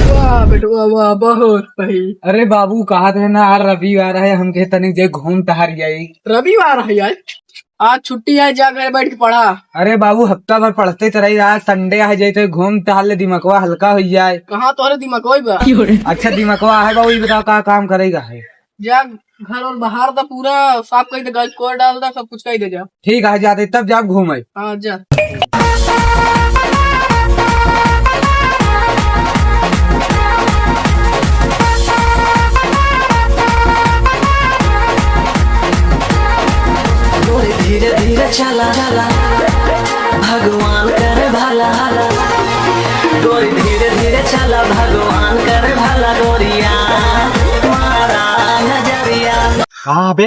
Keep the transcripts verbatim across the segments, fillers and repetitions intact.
वाह बेटवा, वाह, बहुत सही। अरे बाबू, कहत रहे ना, आज रविवार है, हमके तनिक जे घूम टहर जाई। रविवार है आज, आज छुट्टी है, जा घर बैठ के पढ़ा। अरे बाबू, हफ्ता भर पढ़ते तो रही, आज Sunday है, जैसे घूम टहल ले, दिमगवा हल्का हो जाए। कहाँ तोहरे दिमगवा बा? अच्छा, दिमगवा है बाबू, ये बताओ का काम करेगा है? जा घर और बाहर दा पूरा साफ कर दे, गंज कोर डाल दा, सब कुछ कर दे जा। ठीक है, जाते तब जाब घूमे। हाँ, जा। गोरी धीरे धीरे चला, चला, भगवान करे भला। गोरी धीरे धीरे चला, भगवान करे भला। गोरिया, मारा नजरिया। कहाँ बे?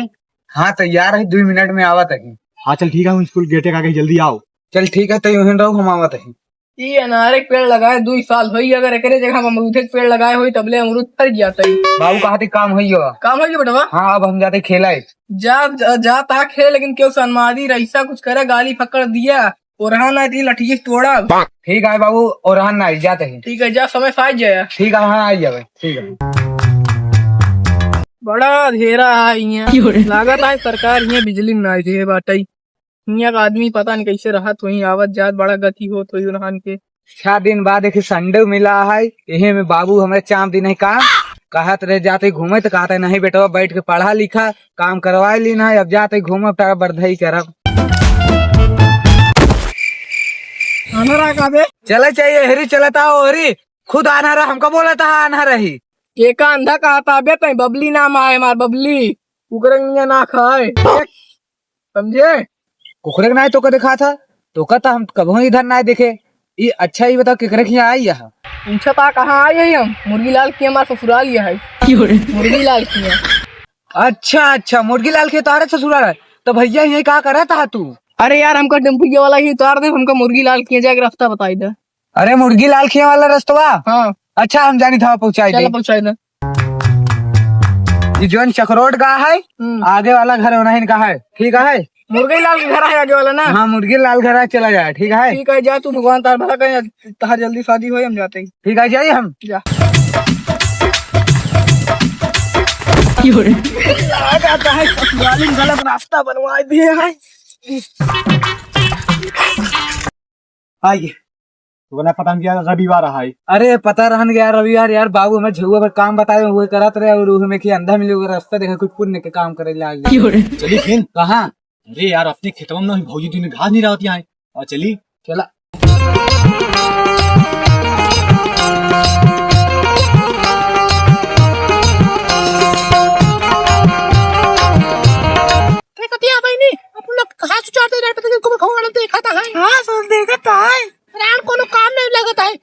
हाँ, तैयार है, दुइ मिनट में आवत है। हाँ, चल ठीक है, हम स्कूल गेटे का आगे, जल्दी आओ। चल ठीक है, तो यूं रहो, हम आवत है। ई अनारे के पेड़ लगाए दुइ साल होई, अगर एकरे जगह हम अमरूदे के पेड़ लगाए होई, तबले अमरूद फर जात है। बाबू, कहा थी काम होई गवा? काम होई गवा बेटवा? हाँ, अब हम जाते खेला है। जा, जा, जा ता खेल, लेकिन क्यों सनमादी रईसा कुछ करे, गाली फकड़ दिया, ओरहा ना दी लठिए से तोड़ा। ठीक है बाबू, ओरहा ना आई, जाते हैं। ठीक है, जा, समय से आ जाए। ठीक है, हाँ, आ जावे, ठीक है। बड़ा अंधेरा है यहाँ। क्यों रे? लागत है सरकार यहाँ बिजली ना दे बाटई। हियाँ का आदमी पता नहीं कैसे रहत होई, आवत जात बड़ा गति होत होई उन्हान के। छह दिन बाद एक Sunday मिला है, यही में बाबू हमें चाम दिन है काम, कहत रहे जाते घूमे तो कहते नहीं बेटवा बैठ के पढ़ा लिखा, काम करवाए ली ना, अब जाते घूमब तारा बरधई करब। आन्हरा का बे? चले चाहिए, हेरी चलता हो, हेरी खुद आन्हरा, हमका बोला था आन्हरा ही। एका अंधा कहता बे, तई बबली नाम आए हमार बबली, कुकरंग निया ना खाए। समझे? कुकरे के नाय तोका देखा था, तोका तो हम कबहूँ इधर नाय देखे। ई अच्छा, ई बताओ, केकरे के यहाँ आई यहाँ? पूछा था, कहाँ आई है हम? मुर्गी लाल के हमार ससुराल ये है। क्यों रे? मुर्गी लाल के यहाँ। अच्छा, अच्छा, मुर्गी लाल के तोहरे ससुराल है? तो भैया, ये का करत हा तू? अरे यार, हमका टेम्पुआ वाला ही उतार दे, हमका मुर्गी लाल के यहाँ जाके रास्ता बताई दे। अरे, मुर्गी लाल के यहाँ वाला रस्तवा? हाँ। अच्छा, हम जानी था, पहुँचाई चला, दे। पहुँचाई दे। ये जौन चकरोट गा है, हम्म। आगे वाला घर उन्हीं का है, ठीक है? मुर्गी लाल के घर है आगे वाला ना? हाँ, मुर्गी लाल घर है, चला जाए, ठीक है? ठीक है, जा तू, भगवान तार भला करे, तहार जल्दी शादी होई, हम जाते ही। ठीक है, जाइए हम। जा। क्यों रे? आ जाता है, ससुराली में गलत रास्ता बनवा दिए हैं। आइए। तो बोला, पता नहीं यार, रविवार है। अरे, पता रहन गया रविवार यार, बाबू हमें झुआ पर काम बताए, वो करत रहे और हमें के अंधा मिले, वो रास्ता देखा, कुछ पुण्य के काम करे लाग गए। चली फिर। कहाँ? अरे यार, अपने खेतवा में ना भौजी दिन घास नहीं रहती है, और चली। चला। ते कतिया बहिनी, अपन लोग घास उचारते रहे, पता नहीं कौन खाऊं वाला देखा था है। हाँ, सब देखा था है। रान कोनो काम नहीं लगता है।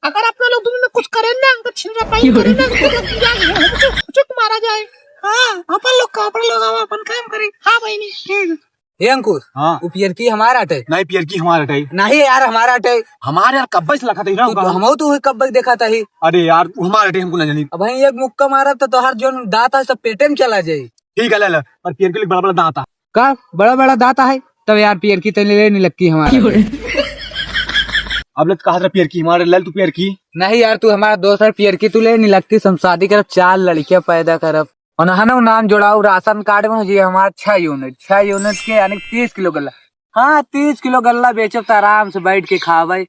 अगर अपना लोग दुनू में कुछ करे ना, तो छिन रपाई करे ना, तो लोग पूरा हुचुक, हुचुक मारा जाए। हाँ, अपन लोग का, अपन लोग आवा, अपन काम करे। हाँ बहिनी, ठीक। ए अंकुर, हाँ। वो पियरकी हमार अटे? नहीं, पियरकी हमार अटे। नहीं यार, हमार अटे। हमार यार कब्बे से लखत है ना, तू, हमहू तो कब्बे देखा था ही। अरे यार, वो हमार अटे, हमको ना जानी। अब भाई एक मुक्का मारब तो तोहार जोन दांत है सब पेटे में चला जाई। ठीक है, ले ले, पर पियरकी लोग बड़ा बड़ा दांत है। का बड़ा बड़ा दांत है? तब यार पियरकी तनी ले नी लगती हमार। अब ले तो कहा था पियरकी, हमारे ले ले तू पियरकी। नहीं यार, तू हमारा दोस्त है, पियरकी तू ले नी लगती, हम शादी करब, चार लड़कियां पैदा करब। और ना, ना, नाम जोड़ाऊ राशन कार्ड में हो जी हमार छह यूनिट, छह यूनिट के यानी तीस किलो गल्ला। हाँ, तीस किलो गल्ला बेचब तो आराम से बैठ के खावे।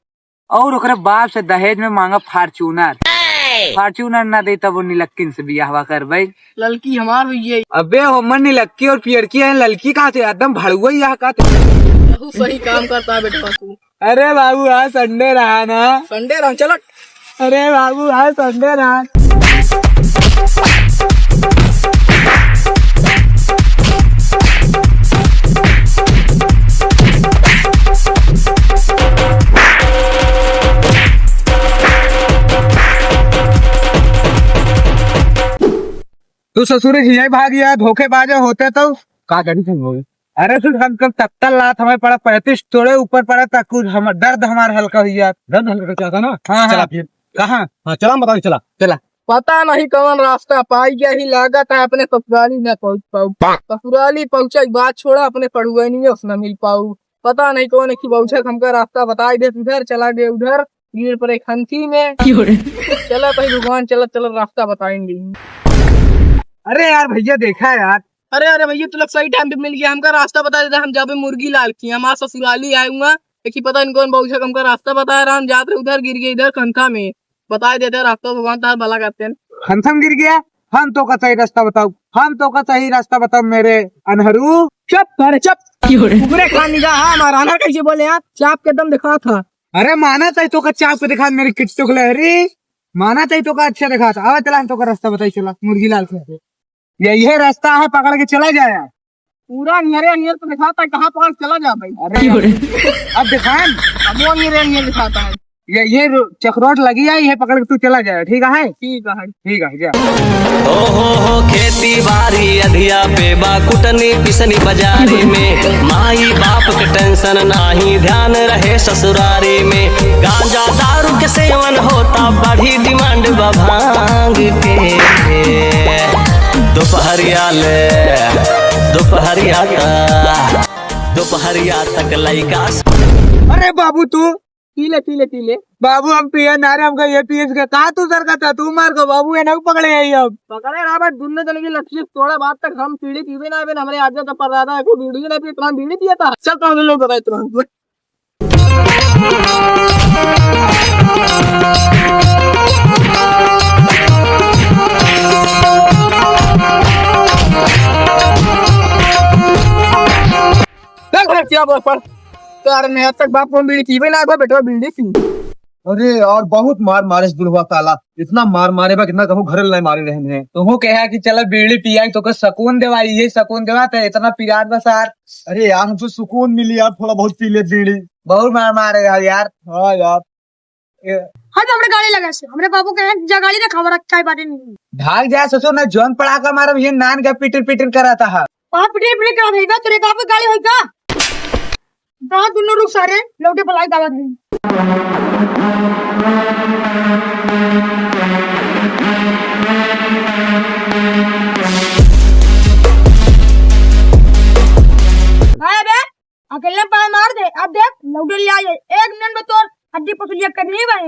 और ओकरे बाप से दहेज में मांगा Fortuner। Fortuner ना दे तब वो निलक्किन से बियाहवा करबे। ललकी हमार हुई है। अबे हमर निलक्की और पियरकी है, ललकी कहाँ से? एकदम भड़ुआ ही यहाँ का। बहुत सही काम करता है बेटवा तू। अरे बाबू, आज Sunday रहा ना। Sunday रहा, चलो। अरे बाबू, आज Sunday रहा। तू ससुर हियाई भाग गया, धोखेबाज होते तो का करी तुम लोग? अरे सुन, हम कल सत्तर लात हमें पड़ा, पैंतीस तोड़े ऊपर पड़ा, तक कुछ हम, दर्द हमारा हल्का हुई यार। दर्द हल्का क्या था ना? हाँ, चला हाँ। फिर। कहाँ? हाँ, चला, हम बताओ, चला। चला। पता नहीं कौन रास्ता पाई गया ही, लागत है अपने ससुराली न पहुँच पाऊ। ससुराली पहुँचे के बाद छोड़ा, अपने पढ़ुआ नहीं उसने मिल पाऊ। पता नहीं कौन एक बौछक हमका रास्ता बताई देत, उधर चला गए, उधर गिर पड़े खंती में। चला भाई भगवान, चला चला रास्ता बताएंगे। अरे यार भैया, देखा यार। अरे, अरे भैया, तू लोग सही टाइम पे मिल गया, हमका रास्ता बता देता, हम जाबे मुर्गी लाल की, हमार ससुराली आए हुआ। देखी पता नहीं कौन बौछक हमका रास्ता बता रहा, हम जात रहे उधर, गिर गए इधर खंता में। बताए देते रास्ता, भगवान तार भला करते हैं। खंता में गिर गया? हम तोका सही रास्ता बताऊ, हम तोका सही रास्ता बताऊ मेरे अनहरू। चुप, अरे चुप। कुकुरे खानी जा, हाँ, हमारा अनहर कैसे बोले यार, चाप के दम दिखा था। अरे माना चाही तोका चाप के दिखा, मेरी किट्टू के लहरी। माना चाही तोका अच्छा दिखा था। आवा चला, हम तोका रास्ता बताई, चला, मुर्गी लाल के। यही रास्ता है, पकड़ के चला जाया। पूरा नियरे नियर तो दिखाता है, कहाँ पकड़ के चला जा भाई। अरे, अब दिखाएं। अब वो नियरे नियर दिखाता है। ये, ये रो-, चकरोट लगी है, ये पकड़ के तू चला जाए, ठीक है? ठीक है। ठीक है, जा। ओ हो हो, खेती बारी अधिया पे बा, कुटनी पिसनी बाजारी में, माई बाप के टेंशन नाही, ध्यान रहे ससुरारी में, गांजा दारू के सेवन होता, बढ़ी डिमांड बा भांग के। दोपहरिया ले, दोपहरिया तक, दोपहरिया तक लइका। अरे बाबू तू, पी ले, पी ले, पी ले। बाबू हम पिए ना रे, हमका ये पिए के कहा तू सर का था, तू मार को बाबू ये ना पकड़े है अब। पकड़े रहा भाई, दुन्ने जने की लट्ठी तोड़ा, बात तक हम बीड़ी पीबे ना, बे हमरे आदत पर रहा था, कोई बीड़ी ना पी, इतना बीड़ी पिया था। चल तो हम लोग बताए तुरंत। चल, चल, क्या बोल पड़? तो यार, मैं आज तक बाप को बीड़ी पीबे ना, बेटवा बीड़ी पी। अरे यार, बहुत मार मारे इस बुढ़वा साला, इतना मार मारे बा, कितना कहूँ घर नहीं मारे रहन है। तो हूँ कहा कि चला बीड़ी पिया, तो का सुकून देवा, ये सुकून देवा, तो इतना पिरात बा सार। अरे यार, हमसे सुकून मिली यार, थोड़ा बहुत पी ले बीड़ी। बहुत मार मारे यार, यार। हाँ यार। ए, हट हमरे गाड़ी लगा से, हमरे बाबू के यहाँ जा गाड़ी रखा, हमारा चाय बाटे नहीं। भाग जा ससुर, ना जौन पड़ाका मारब, ये नान का पिटिर पिटिर कराता है। वहाँ पिटिर पिटिर करा देगा, तेरे बाप की गाड़ी होई का? कहाँ दुनो रुक सारे, लौटे पलाई दावा नहीं। हाँ बे, अकेले पाय मार दे। अब देख, लौटे ले आए, एक मिनट में तोर हड्डी पसलिया करनी भाई।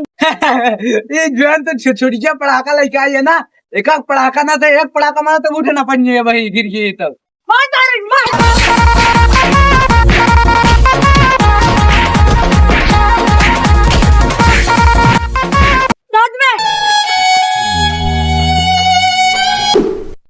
ये जौन तो छो-, छोटिया पड़ाका लेके आई है ना, एक आध पड़ाका ना तो, एक पड़ाका मारा तो उठे ना पड़नी है भाई, गिर गई तब। मार डाले, मार। सच में।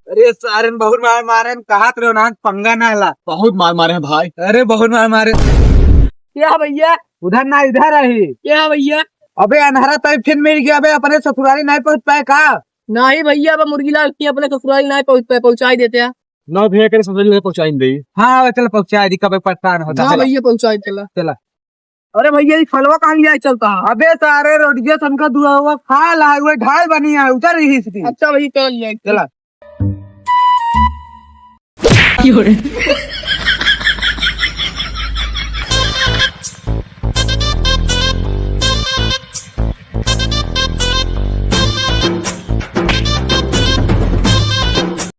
अरे सारन बहुत मार मारे, कहात रहो ना, पंगा ना ला। बहुत मार मारे हैं भाई। अरे बहुत मार मारे। क्या भैया? उधर ना, इधर रही। क्या भैया? अबे अनहरा तई फिर मिल गया, अबे अपने ससुराली नहीं पहुँच पाए का? नहीं भैया, अब मुर्गी लाल की अपने ससुराली नहीं पहुँच पाए, पहुँचाई देते हैं। ना भैया, करे ससुराली नहीं पहुँचाई दे। हाँ, चल पहुँचाई दी, कबे परेशान होता है। हाँ भैया, पहुँचाई चला। चला। अरे भैया, ये फलवा कहाँ लिया चलता है? अबे सारे रोडिया सनका दुआ हुआ खा ला, वो ढाल बनी है, उतर रही इसकी। अच्छा भैया, चल लिया। चला।